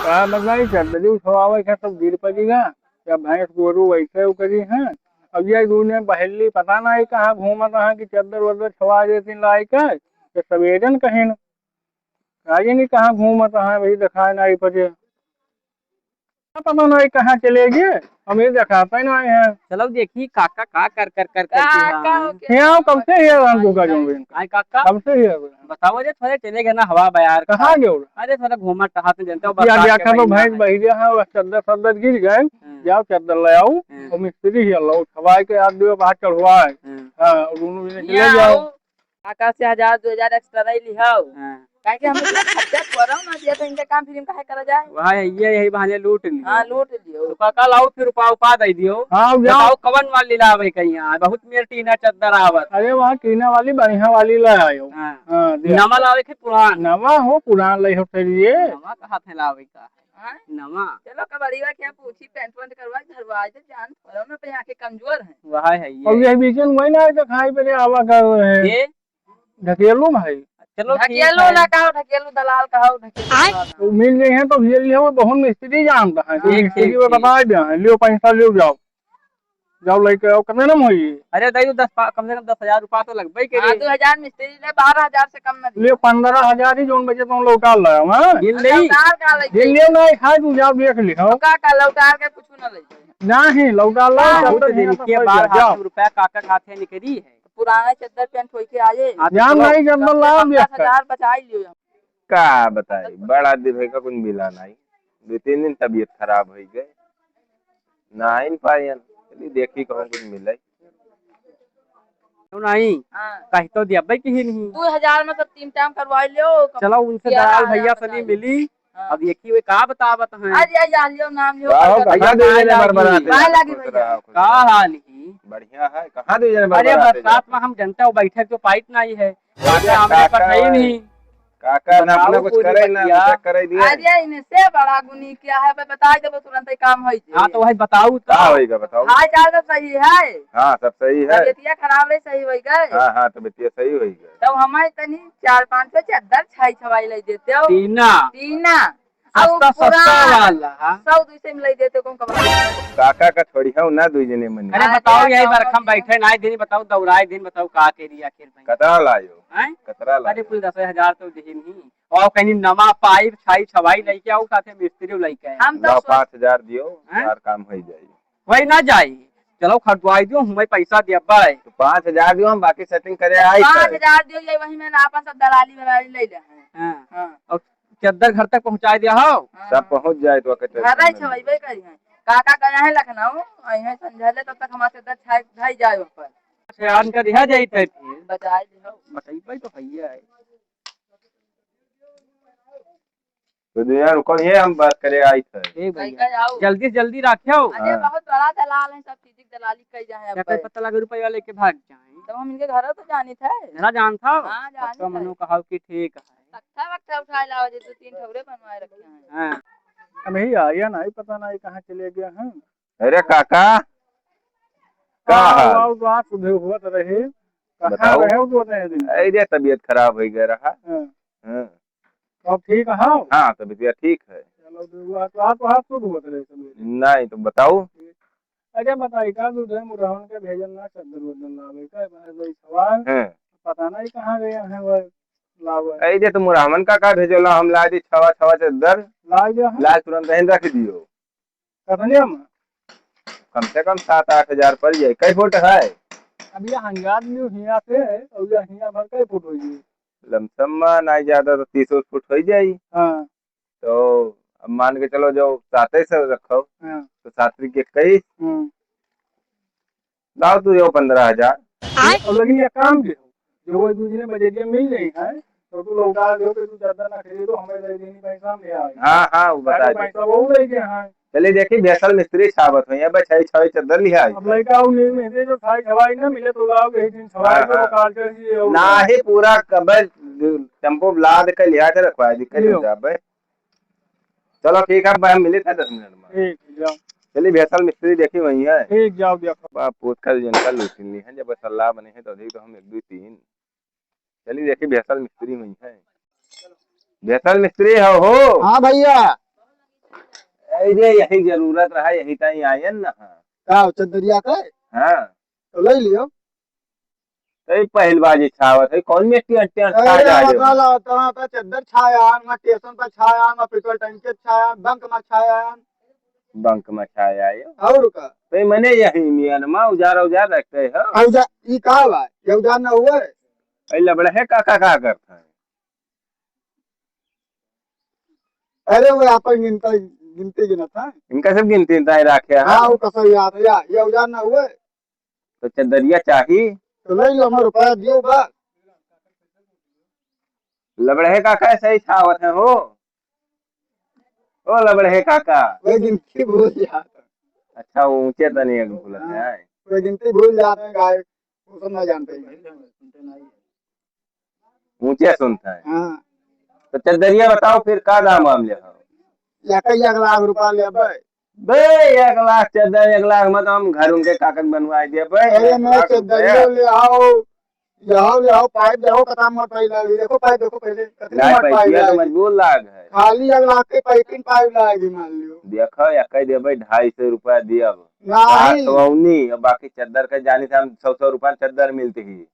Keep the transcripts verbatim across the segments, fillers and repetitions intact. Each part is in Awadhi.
का बताई, चद्दरी उठवावे के सब गिर पड़ी ना, या भैंस गोरू वैसे उकरी हैं। अब ये दुनिया बहेली पता नहीं कहाँ घूमत हैं कि चद्दर वद्दर छवा देती लाई के, तो सवेरन कहीं न। काजे नहीं कहाँ घूमत हैं, वही दिखाए नहीं पड़े। पता नहीं कहाँ चले गए, हम ये दिखाते नहीं हैं। चलो देखी काका का कर कर कर करती का, हैं। का हो गया? ये आओ, कब से ये रंग को का जो इनका? आए काका, कब से ये हो गया? बताओ रे, थोड़े चले गए ना हवा बयार कहाँ का। गए हो? अरे थोड़ा घूमा टहलत, जनता हो, या बरसात के देखा तो महीना भैंस है। बहिरे हैं, बस चद्दर सद्दर गिर गए, हम्म। जाओ चद्दर ले आओ, हम्म। और मिस्त्री ही लो, उठवाए के याद दियो, बाहर चढ़वाए। हम्म। हाँ, और दोनों जने ये चले जाओ। आओ। काका से हजार, दो हजार extra नहीं लिहाओ। हाँ। काहे कि हम इतना खर्चा करम ना दिया, तो इनका काम free में काहे करा जाए? वहाँ है, ये यही बहाने लूट लियो। हाँ, लूट लियो। तो काका लाओ, फिर उपा, उपा दे दियो। हाँ, जाओ। बताओ, कवन वाली लावे कहीं यहाँ? बहुत मेर टीना चद्दर आवत। अरे, वहाँ टीना वाली, बढ़िया वाली ले आयो। हाँ। हाँ, दे। नवा लावे के पुरान? नवा हो, पुरान ले हो, फिर ये। नवा कहा थे लावे का? हाँ? नवा। चलो, कबड़िया क्या पूछी, paint वेंट करवा, झरवा दे, जान, थोड़ा ना पे आके कमजोर है। वह है ये। और ये बीच में वही ना है, तो खाई पे आवा कर रहे हैं। ये? ढकेलू भाई। चलो, ठीक ढकेलू है। ना कहो, ढकेलू दलाल कहो, ढकेलू आय? दलाल। तो मिल गई है तो ये लियो, वो बहुत मिस्त्री जानता है, तो ठीक, मिस्त्री ठीक, को ठीक। बता दे, लियो पैसा लियो, जाओ, जाओ लेके आओ, कितने में होई? अरे दाई, दस पा-, कम से कम दस हजार रुपया तो लगबे के हाँ, रे। दो हजार मिस्त्री ले, बारह हजार से कम ना दियो। लियो, पन्द्रह हजार ही जोन बचे तुम लौटा लाओ, हाँ? गिन ले। लौटार का लेके? गिन लियो ना, खाए तू जाओ, देख लियो। तो का, का लौटार के कुछ ना ले? नहीं, लौटा ला, हाँ, चद्दर बहुत दिन यहाँ के सब बाद जाओ। हाथ में रुपया काका के हाथे निकली है। पुराना चद्दर pant होई के आए। हाँ, तो जान चलो। नहीं, चद्दर कम से लाओ, कम देख दस हजार बचाई लियो। का बताई, बड़ा दिन होई का कुछ मिला नहीं, दो तीन दिन तबीयत खराब होई गए, ना आइन पायन। चली देखी कहूँ कुछ मिले। क्यों नहीं? हाँ। कही तो दिया भाई कि ही नहीं। दो हजार में सब तीन टाइम करवा लियो, कम चलो उनसे किया दलाल आया भैया बताई। सनी मिली। हाँ। अब एक ही वे का बतावत हैं। अरे, या लियो, नाम लियो, का हो, कहाँ दो जने बरबराते काहे लागी भैया? का हाल ही? बढ़िया है, कहाँ दो जने अरे, बरबराते बरसात जाते? में हम जनता वो बैठे जो पाइप नहीं है। काका हमरे काका पठाई है। नहीं। काका ना अपना बताओ कुछ पूरी करे, ना बतिया। कुछ करे दिए। अरे, इनसे बड़ा गुनी क्या है, बे, बताई देबो तुरंत ही काम होई जे। हाँ, तो वही बताऊ तो। का होई का बताऊ? हाल चाल तो सही है। हाँ, सब सही है। तबियतिया खराब रही, सही होई गए। हाँ, हाँ, तबियतिया सही होई गए। तब हमारे तनी चार पाँच सौ चद्दर छाई छवाई ले देते हो। टीना। टीना। सस्ता, और सस्ता पुरान वाला, हाँ। सौ दो सौ में ले देते, कौन कमाई? काका का छोड़ी हो ना, दुई जने मनी। अरे अरे बताओ, यही बार हम बैठे ना दिन, बताओ, दौड़ाए दिन, बताओ, का के रही आखिर में? कतरा लायो? हैं? कतरा लायो? अरे कुल दस हजार तो दिही नहीं। और कहीं नमा पाइप, छाई, छवाई लेके आओ, साथे मिस्त्री लेके आए। हम तो लाओ, सोच- पाँच हजार दियो, हैं? यार, काम हो जाई। वही ना जाई। चलो, खटवाई दियो, हमें पैसा दिया बाय। तो पाँच हजार दियो, हम बाकी setting करे आई पाँच हजार दियो, ये वही में ना अपन सब दलाली वलाली ले ले हैं। हाँ। हाँ। और चद्दर घर तक पहुँचाई दिया हो? हाँ। सब पहुँच जाए तो आके घर tension आई ना छवैबे ले। करी हैं। काका गया है लखनऊ, आई हैं संझा ले, तब तक हमारे चद्दर छाई, ढाई जाए ऊपर। अच्छा, आज का दिया जाई तय फिर। बताई दे हो। बताइबे तो भैया है। तो दुनिया रुको, ये हम बात करे आई थे। ए भैया, लइका आओ। जल्दी से जल्दी राख्यो। अरे, हाँ। बहुत बड़ा दलाल है, सब चीज की दलाली कई जाए क्या अब। कई पता लगे रुपया लेके भाग जाए। तब हम इनके घर तो जानी थे। मेरा जान था? हाँ, जानी पक्का थे। मनो कहा कि ठीक है। तख्ता वख्ता उठाए लाओ, जे दो तीन ठौरे बनवाए रखे हैं। हाँ। अब यही आया नहीं, पता नहीं कहाँ चले गया है। अरे काका, का हाँ, हाल? आओ, बात सुधे हुआ तो रहे। कहाँ बताओ। रहे हो दो तीन दिन? अरे, तबीयत खराब हो गया रहा। हाँ। हाँ। अब ठीक है? हाँ, तबीयत ठीक है। चलो, तो हाथ, हाथ, हाथ शुद्ध होत रहे सब मेरे। नहीं, तो बताओ। अरे, बताई का, दूध है, मुरहन के भेजल ना, चद्दर वद्दर लावे का, भाई, भाई, सवाल। हाँ। पता नहीं कहाँ गए हैं वो लावे। अरे, जे तो मुरहन का, का भेजल, हम ला दी छवा, छवा चद्दर। ला दिया है? ला तुरंत यहीं रख दियो। कतने में? कम से कम सात आठ हजार पड़ जाए। कै फुट है? अब ये हंगात में हिया से है, और ये हिया भर कै फुट होई? लमसम में नहीं ज्यादा तो तीस फुट हो जाई। हाँ। तो अब मान के चलो, जो साते से रखो, हाँ। तो सात त्रिक इक्कीस। हम्म। लाओ तू यो पन्द्रह हजार। और लेकिन ये काम भी हो, जो वो दूसरे बजरिया मिल रही है, तो तू लौटा दो, कि तू ज्यादा ना खरीदो, हमें दे देनी पैसा, हम ले आएंगे। हाँ, हाँ, वो बता दे। पैसा वो ले गए हैं। चलिए देखी, भेसल मिस्त्री छावत हुई है, बस छाई छाई चद्दर लिया है। अब लड़का वो नहीं मिलते, जो छाई छवाई ना मिले, तो लाओ यही दिन छवाई हाँ, को हाँ। काट कर दिए, वो ना ही पूरा कबर टेम्पो लाद के लिया के रखवा दी, कहीं लियो। जा बे। चलो ठीक है, अब हम मिले थे दस मिनट में। ठीक, जाओ। चलिए, भेसल मिस्त्री देखी वहीं है। ठीक, जाओ, देखो। बाप, पूत कल जिनका लूटिन ली है, जब सलाह बने हैं, तो अभी तो हम एक, दो, तीन। चलिए, देखी, भेसल मिस्त्री वहीं है। भेसल मिस्त्री हो, हो। हाँ भैया। अरे, यही जरूरत रहा, यही ताई आयन ना। हाँ। का हो, चद्दरिया का है? हाँ। तो ले लियो। तो ये पहिल बाजी छावत है, कौन में टेंट, टेंट खा अरे, जा रहे हो? बता ला, तना ता चद्दर छाया, ना स्टेशन पर छाया, ना पेट्रोल टंकी छाया, बंक में छाया। बंक में छाया आयो। और का? तो ये मने यही मियाँ मा उजारा उजार रखते हो। उजा-, ई का बा? ये उजार ना हुआ है? ए लबड़े काका का करत है? अरे, वो आपन गिनता, गिनती गिनत है। इनका सब गिनती ताई राखे है। हाँ, वो कसर याद है, या, ये उजार ना हुआ है? तो चद्दरिया चाही? तो ले लो, हमारे रुपया दियो बा। लबड़े काका सही छावत है हो। ओ लबड़े काका। वो गिनती भूल जात है। अच्छा, वो ऊंचे तनी एक भूलत है। हाँ, वो गिनती भूल जात है, गाय, वो सब ना जानते हैं। ऊंचे सुनत है। हाँ। तो चद्दरिया बताओ फिर का दाम वाम ले हो? एक, एक लाख रुपया लेबे। बे, एक लाख चद्दर, एक लाख में तो हम घर उनके काकन बनवाए देबे। अरे, एक मैं लाख चद्दरियो रुपया। ले आओ, ले आओ, ले आओ, पाइप देखो, कता मोट पाइप लागी, देखो पाइप, देखो पहले, कितनी नहीं, मोट पाइप पाइपिया तो लागी। मजबूत लाग है। खाली एक लाख के पाइपिंग पाइप लागी, मान लियो। देखो, या कह देबे ढाई सौ रुपया दियब। नहीं। रात सोवनी, अब बाकी चद्दर के जानी से हम सौ सौ रुपया चद्दर मिलती ही।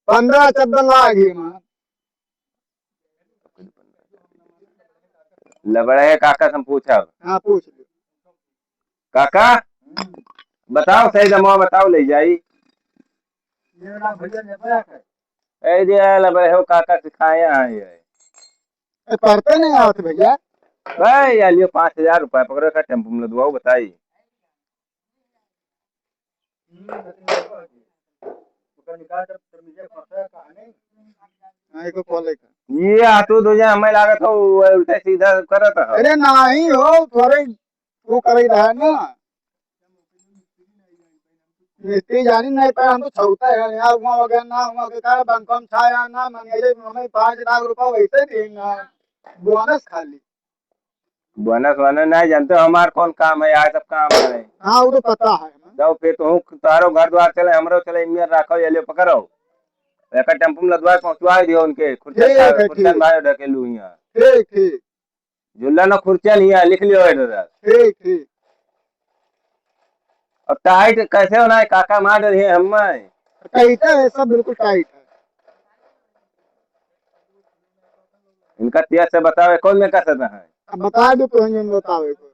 पन्द्रह चद्दर लागी, मान। लबड़े काका से हम पूछब। हाँ, पूछ लो। काका, बताओ सही दमवा बताओ, ले जाई। ये ना भैया, ले बड़ा है। ए जे लबड़े हो काका सिखाए हैं ये। ए, पढ़ते नहीं आवत भैया। भाई, या लियो पाँच हजार रुपया, पकड़ो का टेम्पो में लदवाओ, बताई। हाँ, एको खोले का। ये हाथों दो जा हमें लागत हो, वो उल्टा सीधा करत हो। अरे नहीं हो, थोड़े वो करे रहा ना। मिस्त्री जानी नहीं पाए, हम तो छौता है यार, वहाँ हो गया ना, वहाँ के कारण बंकम छाया ना, मैनेजर हमें पाँच लाख रुपया वैसे देंगे, बोनस खाली। बोनस वोनस नहीं जानते हो, हमार कौन काम है, आज सब काम है। हाँ, वो तो पता है हमें। जाओ फिर तुम, तारो घर द्वार चले, हमरो चले, इमियर रखो, ये ले पकड़ो। एक टेम्पो में लदवा पहुँचवा दियो उनके, खुर्चन ठीक है, खुर्चन ठीक। भाई ढकेलू यहाँ। ठीक, ठीक। झूला ना खुर्चन ही है, लिख लियो एड्रेस। ठीक, ठीक। और टाइट कैसे होना है, काका मार रही है हमें। टाइट है, सब बिल्कुल टाइट है। इनका तेज से बतावे, कौन में का सदा है? अब बता दो, कौन जन बतावे को।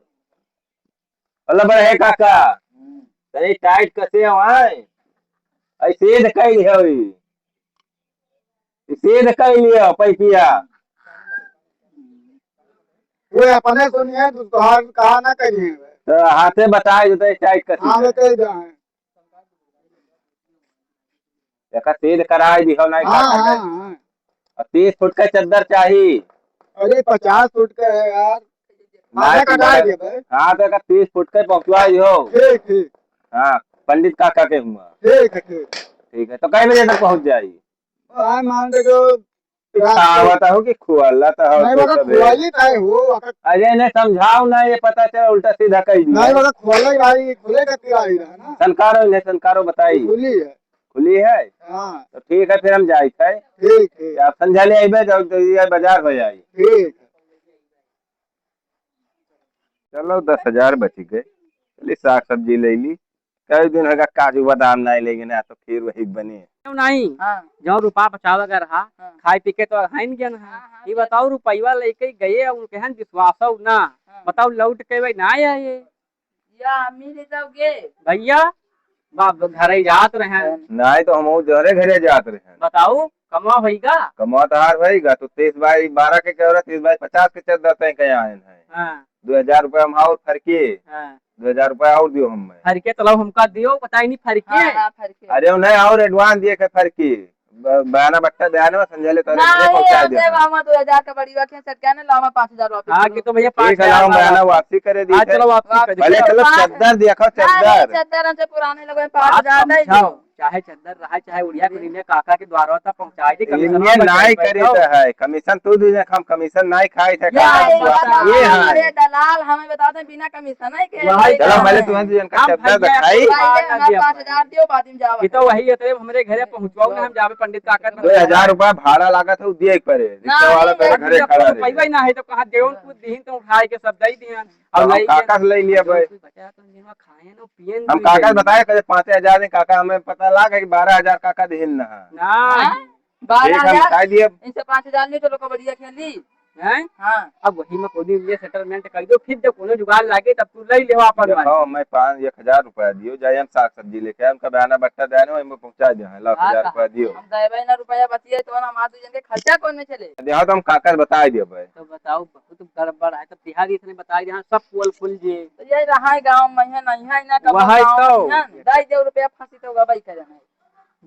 अल्लाह बड़े है काका, तनी टाइट कसे हो आए? ऐसे न कही है, ई सीध कइ लियो पैपिया। वो अपने सुनिए, तोहार कहा ना करिए। तो हाथे बताए जो तो टाइट कर हाँ, दीजिए। बताई दो, हाँ। एका सीध कराए दिहो, नहीं हाँ, काटा हाँ, जाए। हाँ। और तीस फुट का चद्दर चाही। अरे, पचास फुट का है यार। नहीं, आधा कटा तुम्हारे दिए भाई। हाँ, तो एका तीस फुट का पहुँचवा दिहो। ठीक, ठीक। हाँ, पंडित काका के हुआ। ठीक है, ठीक। ठीक है, तो कै बजे तक पहुँच जाई? हाँ, मान के जो आवत हो कि खुआलत हो नहीं, तो मतलब सबे। खुआली काहे हो? अगर अरे, इन्हें समझाओ ना, ये पता चला उल्टा सीधा कह दिया। नहीं, मगर खुआला ही भाई, खुले का तिराही रहा ना। सनकारो, इन्हें सनकारो बताई। खुली है। खुली है? हाँ। तो ठीक है, फिर हम जाइत है। ठीक, ठीक। क्या आप संझा ले आइबे, जब ये बाजार हो जाई। ठीक। चलो, दस हजार बच गए। चली, साग सब्जी ले ली। कई दिन होगा काजू बादाम नहीं लेगे ना, तो खीर वही बनी। क्यों नहीं? हाँ। जौन रुपया बचावे के रहा, हाँ। खाए पी के तो हइन गए ना। हाँ, हाँ, ये तो बताओ, रुपया लेके गए, उनके हन विश्वास हो ना। हाँ। बताओ, लौट के भाई ना आए। या अम्मी ले जाओगे? भैया, बाप घर ही जात रहे। नहीं तो हम जरे घरे जात रहे। बताओ, कमवा होइगा? कमवा तोहार होइगा, तो तीस बाई बारह के कह रहा, तीस बाई पचास के चद्दर तय के आए हैं। हाँ। दो हजार रुपया हम और फरके। हाँ। दो हजार रुपया और दियो हमें। फरके तो लो हमका दियो, बताई नहीं फरके। हाँ, हाँ, फरके। अरे नहीं, और advance दिए के फरके। ब-, बयाना बट्टा बयाना में संजय ले तोरे नहीं, पहुंचा दे। हम दो हजार का बड़ी बात है, सर, क्या ना लावा पाँच हजार वापस हाँ, करो। कि तो भैया ठीक है, पाँच हजार लावा बयाना वापस। वापसी करे दी हाँ, थे। चलो वापसी कर दीजिए। भले चलो, पाँच चद्दर दिया खाओ, नहीं, चद्दर। चद्दर हमसे पुराने लोगों में पाँच हजार आप नहीं समझाओ। दो। चाहे चद्दर रहे, चाहे उड़िया, अरे। कुल इन्हें काका के द्वारा तक पहुँचाइ दी, कमीशन इन्हें हम नाई बचाई करी तो। है, कमीशन तू दीजिए, हम कमीशन नाई खाई थे, ये का है, हुआ? बता, ये है। अरे दलाल, हमें बता दे, बिना कमीशन है के वही भाई चलो, तो पहले है। तुम्हें दीजिए, इनका हम चद्दर भैया दिखाई। को पहले बात हमारा दिया। पाँच हजार दियो, बाद में जाओ। ये तो वही है, तो हमरे घरे पहुँचवाओ ना, हम जाबे पंडित काका के दो हजार रुपया भाड़ा लागत है, वो दिए एक परे, रिक्शा वाला तो घरे खड़ा रहे। पैसा ही ना है, तो कहाँ देवन कुछ दीन तो उठाए के सब दे दिया। अब हम काका से ले लिया भाई। बचा तो नहीं, खाए ना, पिए ना, हम काका से बताए, कहे, "पाँचे हजार नहीं, काका, हमें पता लाग है कि बारह हजार काका दिहिन ना है।" ना। हाँ? ठीक, हम बारह हजार? बताए दिए। इनसे पाँच हजार नहीं, चलो कबड्डिया खेली। हैं? हाँ। अब वही में कोनो ये settlement कर दो, फिर जब कोनो जुगाड़ लागे, तब तू ले लेवा अपन देखो, वाली। मैं पाँच, एक हजार रुपया दियो, जाए हम साग सब्जी लेके आए, उनका बयाना बट्टा देने, वही में पहुँचा दे हैं, लाओ, हाँ, हजार तो रुपया दियो। हम देवे ना रुपया बचिए, तो हम हाथ दू जन के खर्चा कौन में चले? देखो, तो हम काका से बताए दिए भाई। तो बताओ, बहुत गड़बड़ है। तब तिहारी इसने बताई दिया, सब पोल खुल जे। तो ये रहा है गाँव में, है नहीं है ना, कब वही गाँव तो। में है ना, ढाई सौ रुपया फांसी तो गवाही करे नहीं।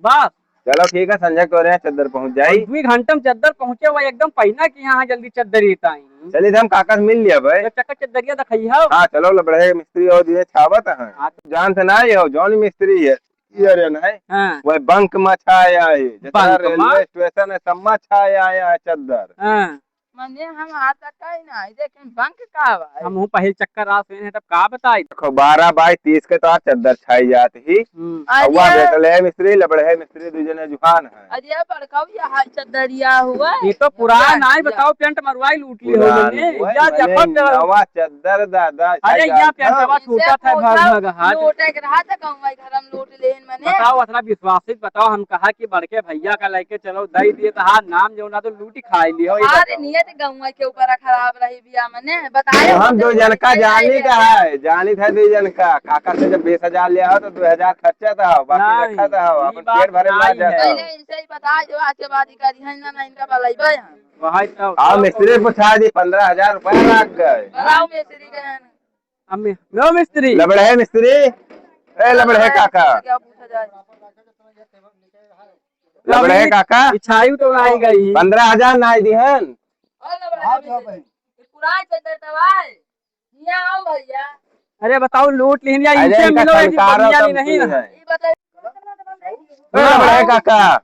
बस। चलो ठीक है, संजय को रहे चद्दर पहुँच जाई। और दुई घंटा में चद्दर पहुँचे, वो एकदम पहिना कि यहाँ जल्दी चद्दर ही ताई। चलिए, तो हम काका से मिल लिया भाई। तो चक्कर चद्दरिया दिखाई हो। हाँ, चलो, लबड़े मिस्त्री और दिए छावत हैं। हाँ, तो जान से ना हो, जौन मिस्त्री है, ये रे नहीं। हाँ। वह बंक में छाया है, जितना बंक में? रेलवे स्टेशन है, सब में छाया आया है चद्दर। हाँ। मने हम आज तक कहीं ना आई, देखें बंक का बा? हम हूँ पहिल चक्कर आ से हैं, तब का बताई? देखो, बारह बाई तीस के तो आज चद्दर छाई जात ही। हम्म। और वहाँ अरे। बैठल है मिस्त्री, लबड़े है मिस्त्री, दू जने जुहान है। अरे बड़काऊ, ये हाल चद्दरिया हुआ। ये तो पुरान या, आई, या। बताओ, पेंट मरवाई लूट ली हो पुरान मने। हुआ, या मने जफर जफर। नवा चद्दर दादा, अरे, छाई या जात पेंटवा है। टूटा था, इसे भग भग हाथ। लूटे के रहा था, कहूँ भाई घर में लूट लेन मने। बताओ, अतना विश्वासित बताओ, हम कहा कि बड़के भैया का लेके चलो, दई दिए तो हाँ, नाम जो ना तो लूटी खाई लियो, ये अरे बताओ। नियत गौवा के ऊपर खराब रही बिया मने, बताए तो हम होते दो जन का नहीं जानी आए का है, जानी था दो जन का, काका से जब बीस हजार लिया हो तो दो हजार खर्चा था, बाकी नहीं, रखा था, ई अपन बात पेट भरे नहीं मार जाता है। हो। पहले इनसे ही बता जो आज के बाद ही करी है ना, ना इनका बलैबे हम। वही तो। आओ मिस्त्री पूछा जी, पन्द्रह हजार रुपया लाग गए। बुलाओ मिस्त्री के। अम्मी, लो मिस्त्री। लबड़े मिस्त्री, ए लबड़े काका। क्या पूछा जाए? लबड़े काका। इच्छाई तो आई गई। पन्द्रह हजार ना आई दिहन। और लबड़े हाँ, मिस्त्री। हाँ भाई। ये पुरान चद्दर दवाई। यहाँ आओ भैया। अरे बताओ, लूट लिहिन या अरे इनसे इनका मिलो, ये संस्कार बनिया सब नहीं कुछ ना। है। ये बताइए। ए लबड़े काका।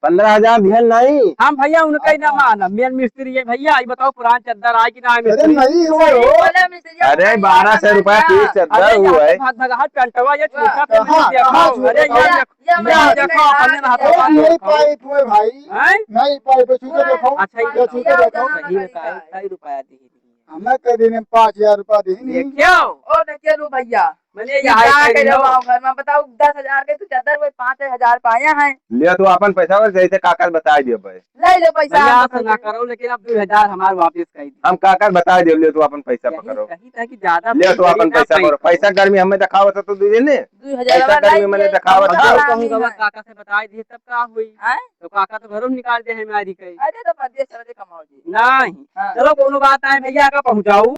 पन्द्रह हजार दिहल नहीं। हम भैया उनका ही ना मानब, मेन मिस्त्री है भैया, ई बताओ पुरान चद्दर आए कि ना आए अरे मिस्त्री? नहीं हो। बोले मिस्त्री, अरे हम बारह सौ रुपया पीस चद्दर अरे हुआ यहाँ है। पे भाग भगाहट पेंटवा ये छोटा कहाँ, पेंट कहाँ देखो, छोटा? अरे ये देखो, ये ये देखो, अपने हाथों अरे में नहीं देखो। पाइप हुए भाई, हैं? नहीं पाइप है, छू के देखो, अच्छा, ये ये छू के बताओ, देखो। सही बताओ, कई रुपया दी? हमें कह देने पाँच हजार रुपया दी नहीं। देखियो। ओ देखिए लो भैया, मने ये यहाँ का कह रहे हो? घर में बताओ, दस हजार के तो चद्दर वो पाँच हजार पाया है। ले तू अपन पैसा और जैसे काका बता दियो भाई। ले लो पैसा भैया, आप आप ना करो, लेकिन आप दो हजार हमारे वापस कर दीजिए। हम काका बता दियो, ले तू अपन पैसा यही पकड़ो। कही था कि ज्यादा ले तू अपन पैसा पकड़ो। पैसा गर्मी हमें दिखाओ तो तू दीजिए ने। दो हजार पैसा वाला गर्मी मैंने दिखाओ था। हम कहूँ काका से बता दिए तब का हुई? आए? तो काका तो घरों निकाल दे है मारी कई। अरे तो परदेस चले कमाओ जी। नहीं। हाँ। चलो कोनो बात नहीं भैया, का पहुँचाऊ।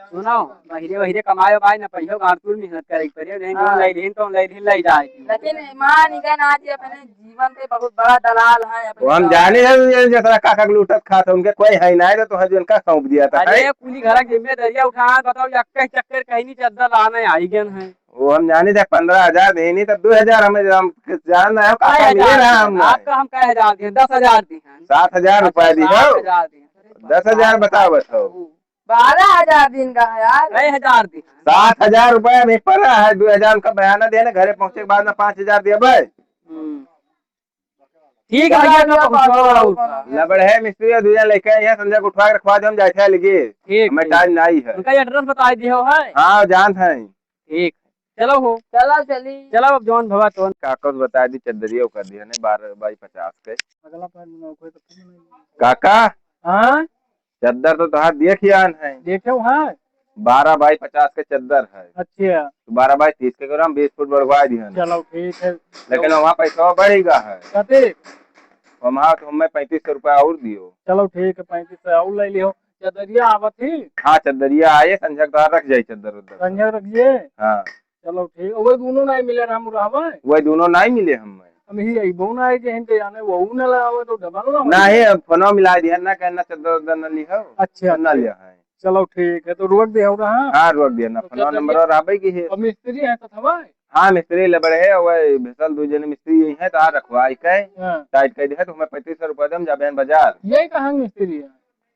सुनो, बहिरे बहिरे कमाए भाई ना, पहियो गाड़तुर मेहनत करे के पड़े, नहीं तो हाँ। ले लेन तो ले लेन ले जाए। लेकिन मान गए ना जी, अपने जीवन के बहुत बड़ा दलाल है, अपने वो हम गाँव जाने में। हैं, ये जैसा काका के लूटत खात है, उनके कोई है ना, तो तुहे जो उनका सौंप दिया था, अरे, है? कुली घर के जिम्मेदारियाँ उठा, बताओ, यक्के चक्कर कहीं नहीं चद्दर लाने आई गए हैं। वो हम जाने थे पन्द्रह हजार देनी, तब दो हजार हमें हम जान रहे हो, काका ढाई हजार मिले रहा दिए, हम ना। आपका हम कह हजार दिए, दस हजार दिए हैं। सात हजार रुपया दी हो। सात हजार दिए। दस हजार बताओ, बताओ। बारह हजार दिन का है यार। ढाई हजार दिए। सात हजार रुपया में पड़ा है, दो हजार उनका बयाना देने, घरे पहुँचे के बाद में पाँच हजार दिया भाई। हम्म। ठीक है भैया, तो पहुँचाओ और का। लबड़े मिस्त्री और दूजा लेके आए हैं, संजय को उठवा के रखवा दे, हम जाए थे लगे। ठीक, हमें ठीक। टाइम नहीं है। उनका एड्रेस बता दियो है। हाँ, जानत हैं। ठीक। चलो हो। चलो, चली। चलो, अब जौन भवा तौन। काका से बता दी, चद्दरिया कर दिया ने, बारह बाई पचास के। अगला पार में कोई तो काका? हाँ? चद्दर तो तोहार देख ही आन है। देखे हो, हाँ? बारह बाई पचास के चद्दर है। अच्छा। तो बारह बाई तीस के करो, हम बीस फुट बढ़वा दिहन। चलो, ठीक है। लेकिन वहाँ पैसा बढ़ेगा है। कते? वहाँ तो हमें पैंतीस सौ रुपया और दियो। चलो, ठीक है, पैंतीस सौ और ले लियो। चद्दरिया आवत ही? हाँ, चद्दरिया आए, संझा के बाद रख जाई चद्दर उद्दर। संझा रख जाई? हाँ। चलो, ठीक। वही दोनों नहीं मिले, राम रहबे? वही दोनों नहीं मिले हमें। हम ही अइबो ना है, जे हम तो जाने, वो न लावे तो डबल ना हो नहीं, जाए। अब फोनो मिला दिया ना, कहना चद्दर उद्दर न लिहो। अच्छा, तो ना अच्छा। लिया है। चलो ठीक है, तो रोक दे हो रहा। हाँ, रोक दिया ना, तो फोनो चद्दर नंबर ये और आवे की है। अब मिस्त्री है तो थवा है? हाँ, मिस्त्री ले बड़े है, वह भीषण दू जने मिस्त्री यही है, तो आ रखवाई के, हाँ। Tight कर दे है, तो हमें पैंतीस सौ रुपया दम, जाबे हैं बाजार। ये कहाँ मिस्त्री है?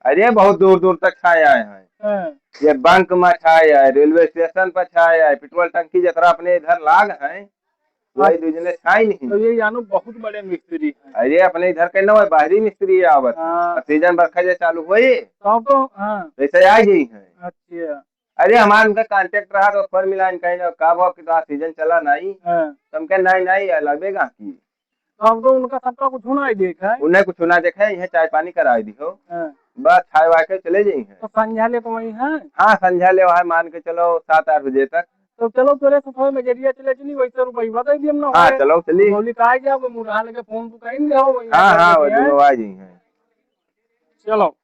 अरे, बहुत दूर दूर तक छाए आए हैं। हाँ। ये बंक में छाए आए, railway station पर छाए आए, petrol टंकी जतरा अपने इधर लाग है, वही अच्छा। दू जने छाए नहीं। तो ये जानो बहुत बड़े मिस्त्री हैं। अरे, अपने इधर के ना, बाहरी मिस्त्री आवत है। हाँ। और season बरखा जे चालू होई, तब तो, हाँ। वैसे आ गई हैं। अच्छा। अरे, हमार उनका contact रहा तो offer मिला, इनका इन्हें का भाव कि तो आज season चला नहीं। हाँ। तो हम कहे, "नहीं, नहीं, ये लगबे गाहकी।" तो हम तो उनका सबका कुछ ना ही देखा है। उन्हें कुछ ना देखा है, यह चाय पानी कराए दी हो। हाँ। बस खाए वाए के चले जाई हैं। तो संझा ले तो वही है? हाँ, संझा ले वहाँ मान के चलो सात आठ बजे तक। तो चलो तोरे से थोड़ा मजरिया चले चली, वैसे रुपये बता दिए हम ना हाँ, होए। चलो चली। बोली का जाओ, मुरहा लगे फोन तो कहीं जाओ, वही हाँ, आ हाँ, जाते वो हैं। दोनों आ जाई हैं। चलो।